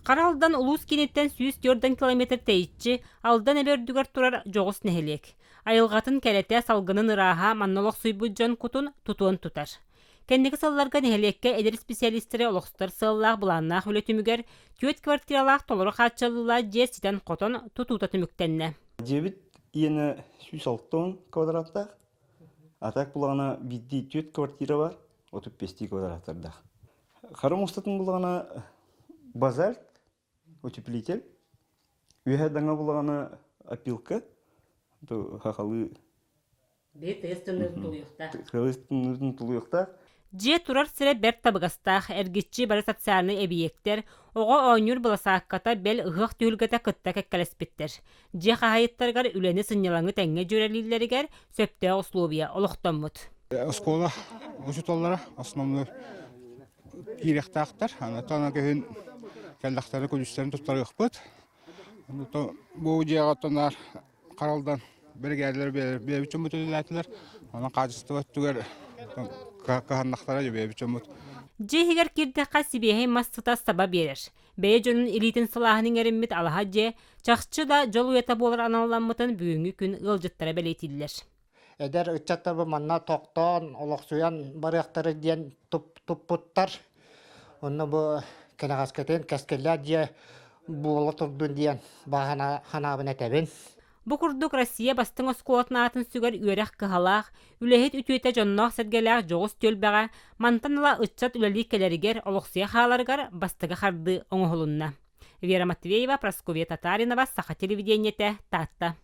Хара Алдан улуус кииниттэн 104 километр тэйиччи Алдан эбэ үрдүгэр турар дьоҕус нэһилиэк. Айылҕатын кэрэтэ, салгынын ырааһа манна олохсуйбут дьон кутун тутуон тутар. Кэнники сылларга нэһилиэккэ эдэр исписэлиистэри олохсутар сыаллаах былааннаах үлэ түмүгэр түөрт квартиралаах толору хааччыллыылаах дьиэ ситэн-хотон тутуута түмүктэннэ. Дьиэбит иэнэ 160 квадраттаах, а так булаҕына биирдии түөрт квартира бар, 35 квадраттардаах. Хара муостатын булаҕына базальт, утеплитель, үөһэ даҥа булаҕына опилка, хахалыы Бэйэ тыйыс тымныытын тулуйуохтаах. Тыйыс тымныытын тулуйуохтаах. Дьиэ турар сирэ бэрт табыгастаах, эргиччи бары социальнай эбийиэктэр, оҕо оонньуур быласаакката, бэл ыһыах түһүлгэтэ кытта кэккэлэспиттэр. Дьиэ хаһаайыттарыгар үлэни-сынньалаҥы тэҥҥэ дьүөрэлииллэригэр сөптөөх условия олохтоммут. Оскуола учууталлара основной киириэхтээхтэр. Онтон күһүн кэллэхтэринэ күлүүстэрин туттарыахпыт. Бу дьиэҕэ оттон Харалдан биригээдэлэр бэйэбит дьоммут үлэлээтилэр. Онон хаачыстыба өттүгэр кыһаннахтара бэйэбит дьоммут. Дьиэ иһигэр киирдэххэ сибиэһэй мас сыта саба биэрэр. Бэйэ дьонун илиитин сылааһын иҥэриммит алаһа дьиэ чахчы да дьол уйата буолар аналламмытын бүгүҥҥү күн ыалдьыттара бэлиэтииллэр. Эдэр ыччаттар бу манна тохтоон, олохсуйан барыахтара диэн туппуттар. Онно бу кэнэҕэскитин кэскиллээх дьиэ буола турдун диэн баҕа санаабын этэбин. Бу курдук Россия бастыҥ оскуолатын аатын сүгэр үөрэх кыһалаах, үлэһит үтүөтэ дьонноох-сэргэлээх дьоҕус түөлбэҕэ мантан ыла ыччат үлэлии кэлэригэр, олохсуйа хааларыгар бастакы хардыы оҥоһулунна. Вера Матвеева, Прасковья Татаринова, Саха телевидениетэ, Таатта.